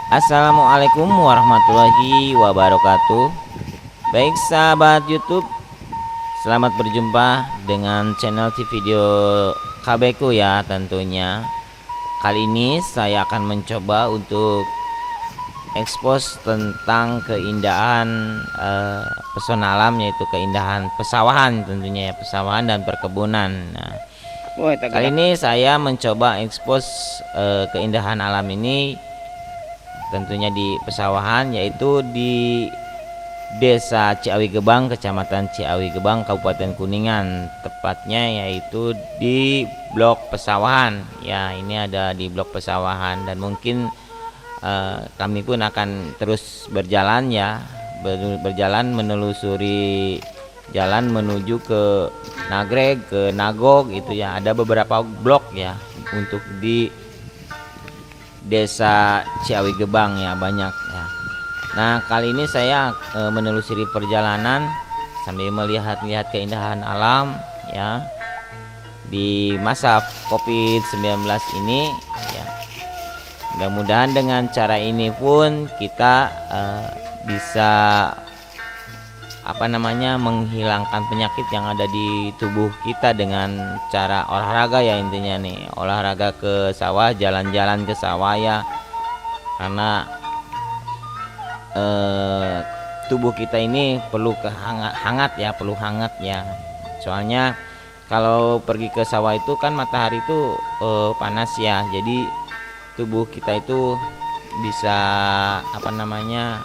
Assalamualaikum warahmatullahi wabarakatuh. Baik sahabat YouTube, selamat berjumpa dengan channel video KB ku ya tentunya. Kali ini saya akan mencoba untuk ekspos tentang keindahan pesona alam, yaitu keindahan pesawahan tentunya ya, pesawahan dan perkebunan. Nah, kali ini saya mencoba ekspos keindahan alam ini tentunya di pesawahan, yaitu di Desa Ciawi Gebang, Kecamatan Ciawi Gebang, Kabupaten Kuningan, tepatnya yaitu di Blok Pesawahan ya. Ini ada di Blok Pesawahan dan mungkin kami pun akan terus berjalan ya, berjalan menelusuri jalan menuju ke Nagreg, ke Nagog itu ya. Ada beberapa blok ya untuk di Desa Ciawi Gebang ya, banyak ya. Nah, kali ini saya menelusuri perjalanan sambil melihat-lihat keindahan alam ya di masa Covid-19 ini ya. Mudah-mudahan dengan cara ini pun kita bisa apa namanya, menghilangkan penyakit yang ada di tubuh kita dengan cara olahraga ya. Intinya nih, olahraga ke sawah, jalan-jalan ke sawah ya, karena tubuh kita ini perlu kehangat hangat ya, perlu hangat ya. Soalnya kalau pergi ke sawah itu kan matahari itu panas ya, jadi tubuh kita itu bisa apa namanya,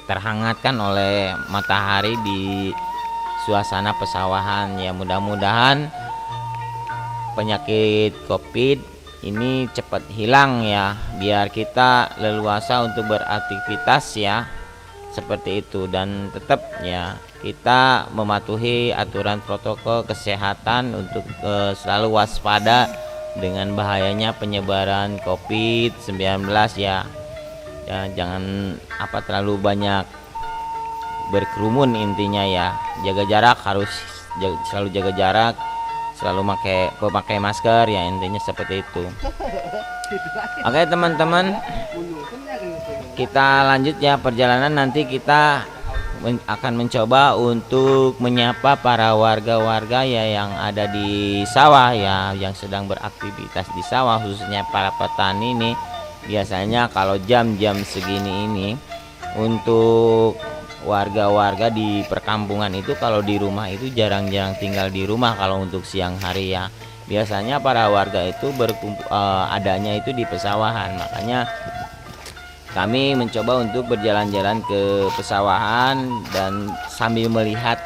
terhangatkan oleh matahari di suasana pesawahan ya. Mudah-mudahan penyakit Covid ini cepat hilang ya, biar kita leluasa untuk beraktivitas ya, seperti itu. Dan tetap ya kita mematuhi aturan protokol kesehatan untuk selalu waspada dengan bahayanya penyebaran Covid-19 ya. Ya, jangan apa, terlalu banyak berkerumun intinya ya. Jaga jarak, harus selalu jaga jarak, selalu pakai masker ya, intinya seperti itu. Oke teman-teman, kita lanjut ya perjalanan. Nanti kita akan mencoba untuk menyapa para warga-warga ya yang ada di sawah ya, yang sedang beraktivitas di sawah, khususnya para petani nih. Biasanya kalau jam-jam segini ini untuk warga-warga di perkampungan itu kalau di rumah itu jarang-jarang tinggal di rumah kalau untuk siang hari ya. Biasanya para warga itu berkumpul, adanya itu di pesawahan. Makanya kami mencoba untuk berjalan-jalan ke pesawahan dan sambil melihat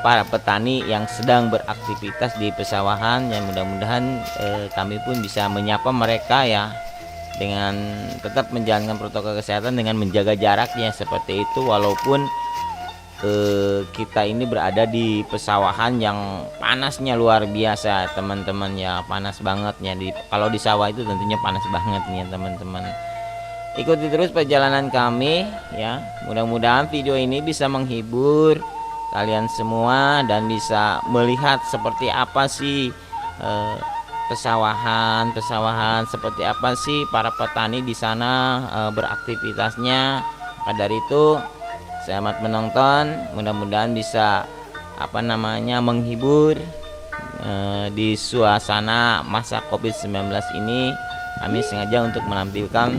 para petani yang sedang beraktivitas di pesawahan yang mudah-mudahan kami pun bisa menyapa mereka ya, dengan tetap menjalankan protokol kesehatan dengan menjaga jaraknya seperti itu, walaupun kita ini berada di pesawahan yang panasnya luar biasa teman-teman ya, panas banget ya. Kalau di sawah itu tentunya panas banget nih ya teman-teman. Ikuti terus perjalanan kami ya, mudah-mudahan video ini bisa menghibur kalian semua dan bisa melihat seperti apa sih pesawahan-pesawahan, seperti apa sih para petani di sana beraktivitasnya. Maka dari itu selamat menonton, mudah-mudahan bisa apa namanya, menghibur di suasana masa Covid-19 ini. Kami sengaja untuk menampilkan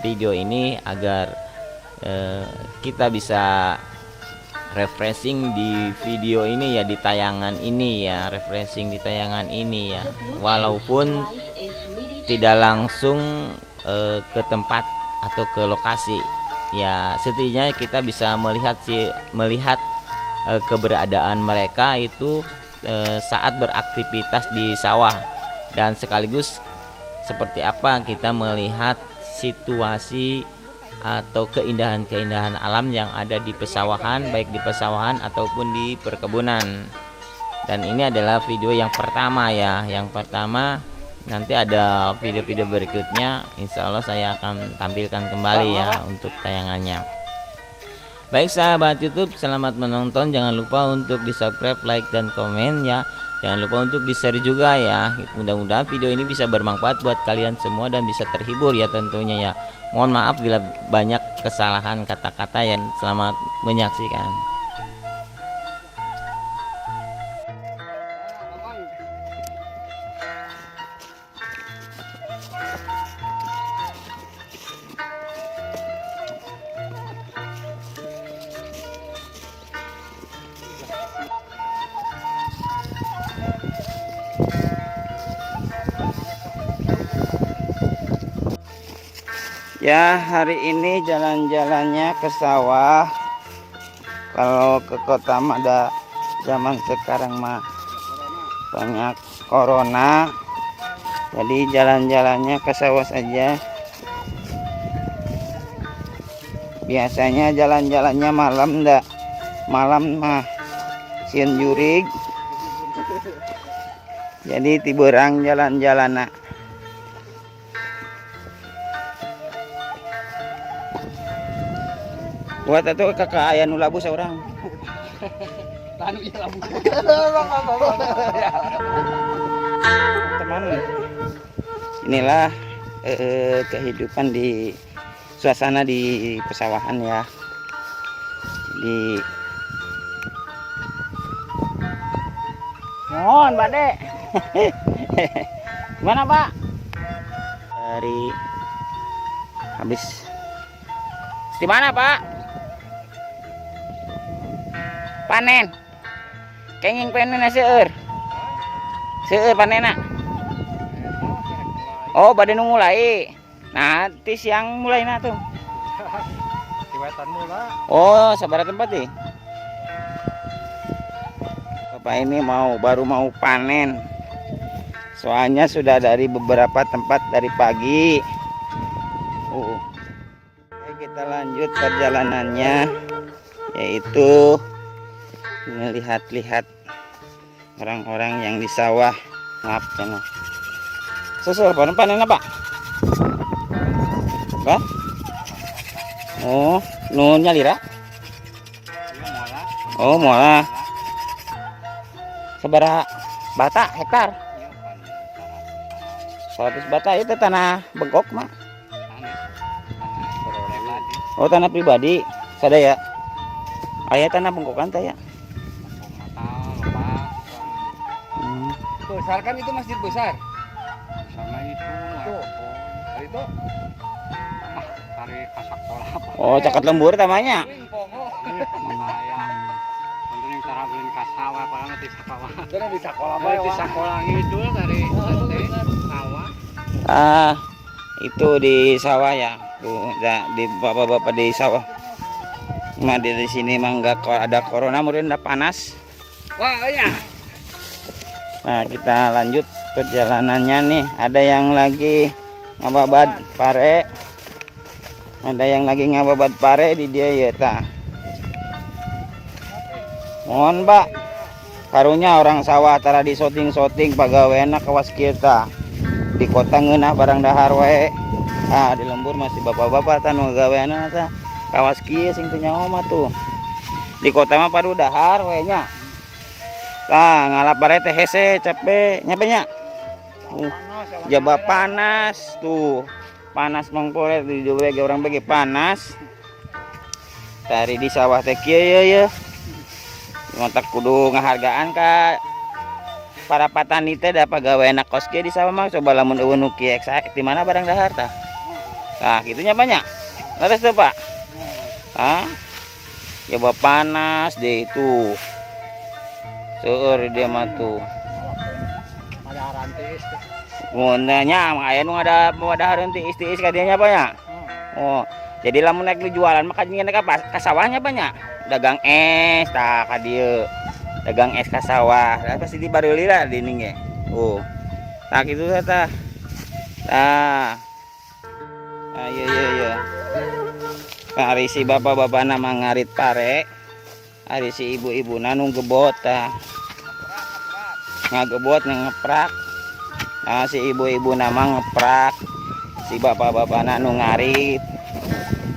video ini agar kita bisa refreshing di video ini ya, di tayangan ini ya, refreshing di tayangan ini ya, walaupun tidak langsung ke tempat atau ke lokasi ya, setidaknya kita bisa melihat sih, melihat keberadaan mereka itu saat beraktivitas di sawah, dan sekaligus seperti apa kita melihat situasi atau keindahan-keindahan alam yang ada di pesawahan, baik di pesawahan ataupun di perkebunan. Dan ini adalah video yang pertama ya, yang pertama. Nanti ada video-video berikutnya, insya Allah saya akan tampilkan kembali ya untuk tayangannya. Baik sahabat YouTube, selamat menonton. Jangan lupa untuk di subscribe, like, dan komen ya. Jangan lupa untuk di-share juga ya. Mudah-mudahan video ini bisa bermanfaat buat kalian semua dan bisa terhibur ya tentunya ya. Mohon maaf bila banyak kesalahan kata-kata ya. Selamat menyaksikan. Ya, hari ini jalan-jalannya ke sawah. Kalau ke kota mah ada zaman sekarang mah banyak corona. Jadi jalan-jalannya ke sawah saja. Biasanya jalan-jalannya malam ndak. Malam mah sieun jurig. Jadi ti beurang jalan-jalanna. Buat itu kakak aya nu labu seorang. Tanu ieu labu. Teman, inilah kehidupan di suasana di pesawahan ya. Jadi mohon Pak Dek. Gimana Pak? Dari habis di mana Pak? Panen. Kenging panen seueur. Seueur panenna. Oh, bade nu mulai. Nanti siang mulai na tuh. Kiwetan mula. Oh, sabaraha tempat nih. Bapak ini baru mau panen. Soalnya sudah dari beberapa tempat dari pagi. Oh. Oke, kita lanjut perjalanannya, yaitu melihat-lihat orang-orang yang di sawah. Maaf, channel. Susul panen panen apa? Apa? Oh, nu nyalira? Oh, molah. Sabaraha bata hektar? 100 bata itu tanah bengkok mah. Oh, tanah pribadi. Sadaya. Aya tanah bengkokan teh ya. Besar kan itu masjid besar. Sama itu. Tuh. Itu. Ah, cari kasak pola. Oh, caket lembur tamanya. Cara di sekolah. Di sekolah ngidul dari sawah. Ah, itu di sawah ya. Tuh, di bapak-bapak di sawah. Mah di sini mah nggak ada corona, meureun udah panas. Wah, iya. Nah, kita lanjut perjalanannya nih. Ada yang lagi ngababad pare. Ada yang lagi ngababad pare di dia ya ta. Mohon, Pak. Karunya orang sawah tara di syuting-syuting pagaweana kawas kieu ta. Di kota ngeunah barang dahar wae. Ah, di lembur masih bapak-bapak ta nu gaweana ta. Kawas kieu sing teu nyaho mah tuh. Di kota mah padu dahar wae nya. Tah, ngalap bare teh hese capek nyampe nya. Jaba panas tuh. Panas mangpore di dieu ge urang bege panas. Tari di sawah teh kieu ye ye. Ngotak kudu ngahargaan ka para petani teh da pagaweana kos kieu di sawah mah coba lamun eueuh nu kieu di mana barang dahar tah. Tah kitu nya banyak. Leres teu Pak? Hah? Jaba panas deh itu. Seueur dia mah tuh. Mun nya aya nu ada dahareun tiis-tiis ka dieu nya Pak nya. Oh, jadi lamun naik jualan mah kajian ka ka sawahnya banyak. Dagang es tah ka dieu. Dagang es ka sawah. Lah pasti dibareuli lah di ning ge. Oh. Tah kitu tah. Tah. Ah iya iya iya. Nah, ari si bapak-bapakna mah ngarit pare. Ari si ibu-ibuna nu gebot tah. Ngagebot ngeprak. Nah, si ibu-ibuna mah ngeprak. Si bapak-bapakna nu ngarit.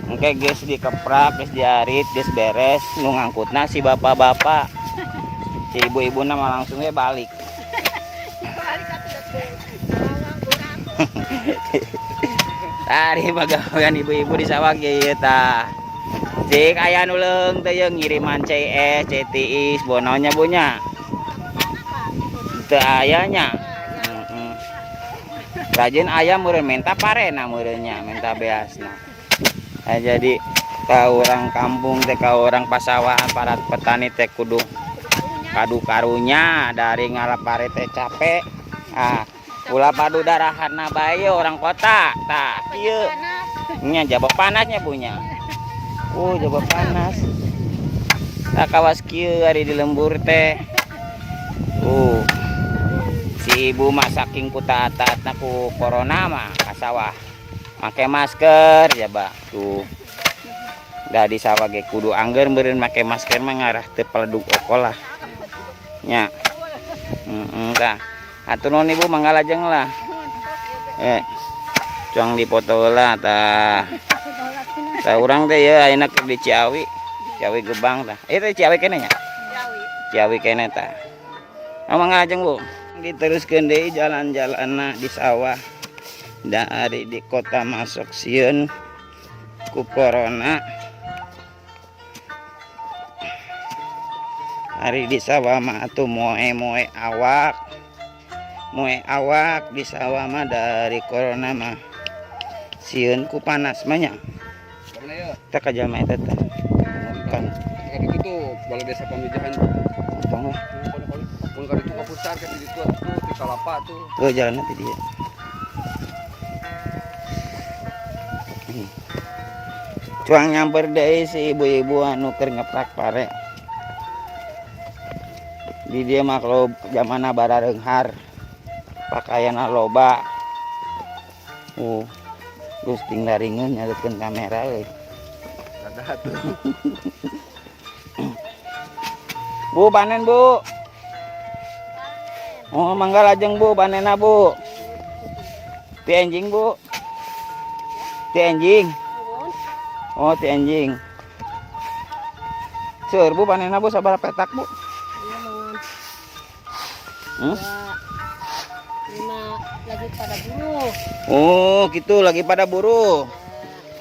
Engke geus dikeprak, geus diarit, geus beres, nu ngangkutna si bapak-bapak. Si ibu-ibuna mah langsung ge balik. Tadi pagawean ibu-ibu di sawah ge ieu tah. Cik aya nu leung teh ye ngiriman CS, CTIS, bononya bunya. Teu aya nya. Heeh. Rajin aya meureun menta parena meureun nya, menta beasna. Nah, jadi ka orang kampung teh, ka orang pasawahan, para petani teh kudu kadu karunya dari ngalap pare teh capek. Ah, ulah padu daraharna bae orang kota. Tah, kieu. Nya jaba panasnya punya. Oh, jaba panas. Tah kawas kieu ari di lembur teh. Si ibu mah saking ku taat-taatna ku corona mah ka sawah. Make masker jaba tuh. Da di sawah ge kudu angger meureun make masker mah ngarah teu peledug okol lah. Nya. Heeh tah. Hatur nuhun Ibu, mangga lajeng lah. Eh. Cuang dipoto heula tah. Tah urang teh ye ayeuna keur di Ciawi. Ciawi Gebang tah. Eh teh Ciawi keneh nya? Ciawi keneh tah. Oh, mangga lajeng, Bu. Diteruskeun deui jalan-jalanna di sawah. Dari di kota masuk sieun ku corona. Ari di sawah mah atuh moe-moe awak. Moe awak di sawah mah dari corona mah sieun ku panas mah nya. Mana ya? Teh ka jalma eta teh. Kan Kan itu tuh balai desa Pamijahan. Tong lah. Mun ka ditu ka pusar ka ditu tuh di Kalapa tuh. Oh, jalan nanti dia. Cuang nyamper deui si ibu-ibu anu keur ngeprak pare. Di dia mah kalau zamana barareunghar pakaianna loba. Geus ting daringeun nyalekeun kamera euy. Ada tuh. Bu, panen, Bu. Oh, mangga lajeng, Bu, panenna, Bu. Ti enjing, Bu. Ti enjing. Oh, ti enjing. Seur, Bu, panenna, Bu, sabaraha petak, Bu? Hmm? Lima lagi pada buruh. Oh, gitu lagi pada buruh.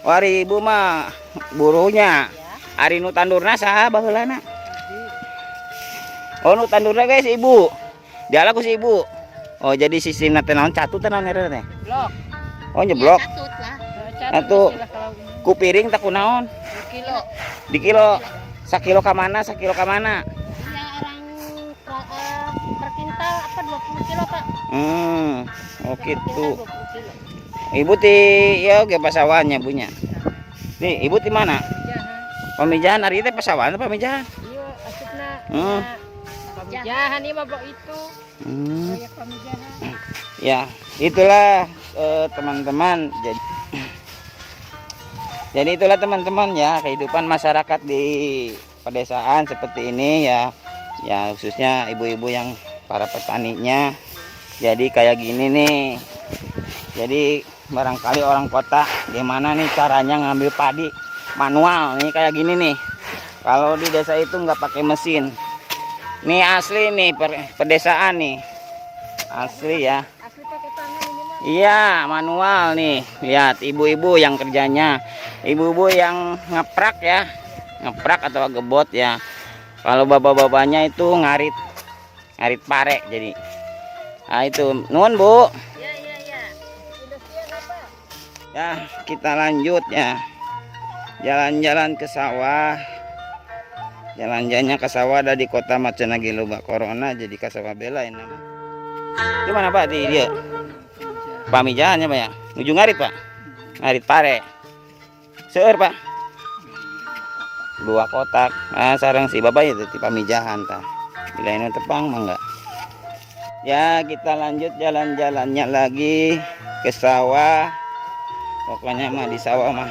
Oh, ari ibu mah buruhnya. Ari nu tandurna saha baheulana? Oh, nu tandurna guys ibu. Diala ku si ibu. Oh, jadi sistemna teh naon, catut teh naon eta teh? Blok. Oh, nyeblok. Catut lah. Atuh. Istilah kalau ini. Ku piring tak ku naon? Kilo. Di kilo. Sakilo ka mana? Sakilo ka mana? Iya, orang per kintal apa 20 kilo, Pak? Oh Per gitu. kintal 20 kilo. Ibu ti ya oge pasawahannya punya. Nih, ibu ti mana? Pamijahan ari teh pasawahan apa pamijahan? Iya, asupna. Pamijahan ini mah itu. Banyak pamijahan. Ya, itulah teman-teman. Jadi itulah teman-teman ya, kehidupan masyarakat di pedesaan seperti ini ya. Ya, khususnya ibu-ibu yang para petaninya. Jadi kayak gini nih. Jadi barangkali orang kota gimana nih caranya ngambil padi manual nih kayak gini nih. Kalau di desa itu nggak pakai mesin. Nih asli nih pedesaan nih. Asli ya. Asli pakai tangan ini mah. Iya, manual nih. Lihat ibu-ibu yang kerjanya. Ibu-ibu yang ngeprak ya. Ngeprak atau gebot ya. Kalau bapak-bapaknya itu ngarit. Ngarit pare jadi. Nah, itu. Nuhun, Bu. Iya, iya, iya. Udah siap apa? Ya, kita lanjut ya. Jalan-jalan ke sawah. Jalan-jalannya ke sawah ada di kota macam lagi loba corona jadi ke sawah bela ini. Gimana Pak di dia? Pamijahannya Pak ya? Nuju ngarit Pak? Ngarit pare. Seueur Pak. 2 kotak. Nah, sareng si bapak itu di pamijahan tah. Bila ini tepang mah enggak. Ya, kita lanjut jalan-jalannya lagi ke sawah. Pokoknya mah di sawah mah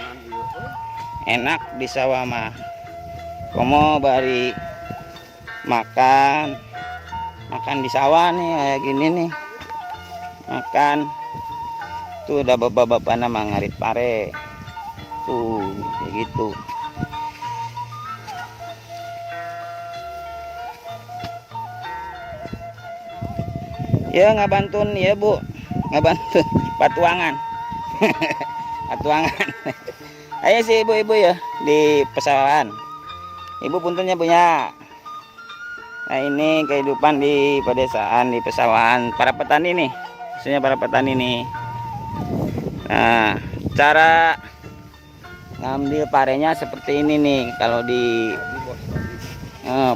enak, di sawah mah. Komo bari makan. Makan di sawah nih kayak gini nih. Makan. Tuh udah bapak-bapak nama ngarit pare. Tuh kayak gitu. Ya ngabantun ya Bu, Ngabantu patuangan. Patuangan. Ayo si ibu-ibu ya di pesawahan. Ibu puntennya punya. Nah, ini kehidupan di pedesaan, di pesawahan para petani nih. Maksudnya para petani nih. Nah, cara ngambil parenya seperti ini nih kalau di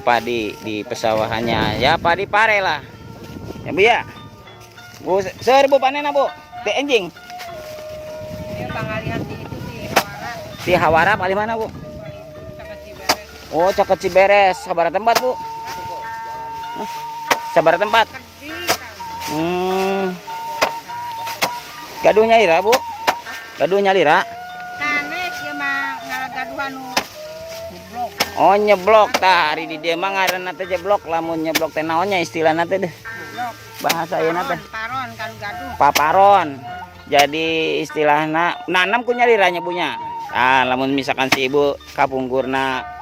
padi di pesawahannya. Ya padi pare lah. Ya Bu ya. Bu, seur Bu panen Bu. Teh enjing. Ya pangalihan di itu di Hawara. Di Hawara paling mana Bu? Oh, caket Ciberes. Sabaraha tempat Bu? Hah? Sabaraha tempat? Gaduh nyalira Bu? Gaduh nyalira? Sanes ieu mah ngalagaduhan nu nyeblok. Oh, nyeblok tah ari di dieu mah ngaranna teh jeblok, lamun nyeblok teh naonnya istilahna teh deh. Nyeblok. Bahasa ayeuna teh. Paron kan gaduh. Paparon. Jadi istilahna nanam ku nyalira nya Bu nya. Nah, lamun misalkan si ibu kapungkurna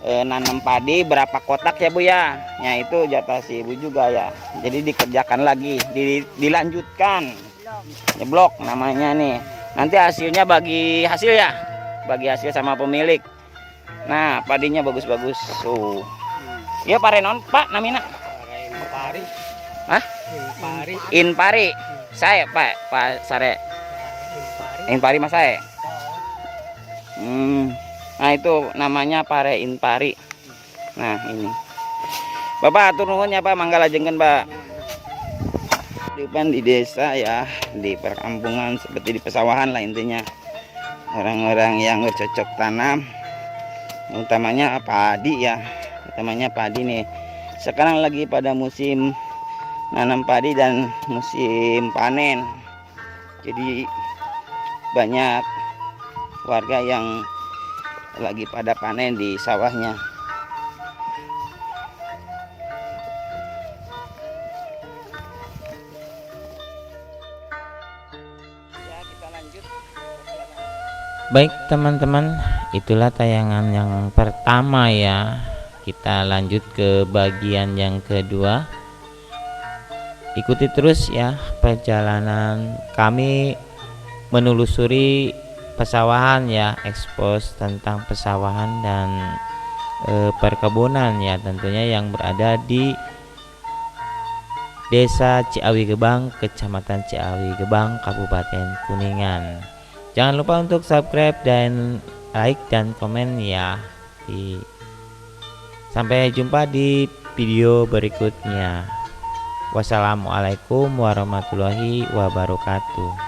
nanam padi berapa kotak ya Bu ya? Ya itu jatah si ibu juga ya. Jadi dikerjakan lagi, dilanjutkan. Nyeblok namanya nih. Nanti hasilnya bagi hasil ya. Bagi hasil sama pemilik. Nah, padinya bagus-bagus. Tuh. Iya pare naon Pak namina? Pari. Hah? Pari. Inpari. Saya Pak, Pak Sare. Inpari Mas saya. Nah, itu namanya pare inpari. Nah, ini. Bapak atur nuhun ya Pak, mangga lajengkeun Pak. Kehidupan di desa ya, di perkampungan seperti di pesawahan lah intinya. Orang-orang yang bercocok tanam, utamanya padi ya, utamanya padi nih. Sekarang lagi pada musim nanam padi dan musim panen. Jadi banyak warga yang lagi pada panen di sawahnya. Ya, kita lanjut. Baik teman-teman, itulah tayangan yang pertama ya. Kita lanjut ke bagian yang kedua. Ikuti terus ya perjalanan kami menelusuri pesawahan ya, ekspos tentang pesawahan dan perkebunan ya, tentunya yang berada di Desa Ciawi Gebang, Kecamatan Ciawi Gebang, Kabupaten Kuningan. Jangan lupa untuk subscribe dan like dan komen ya. Sampai jumpa di video berikutnya. Wassalamualaikum warahmatullahi wabarakatuh.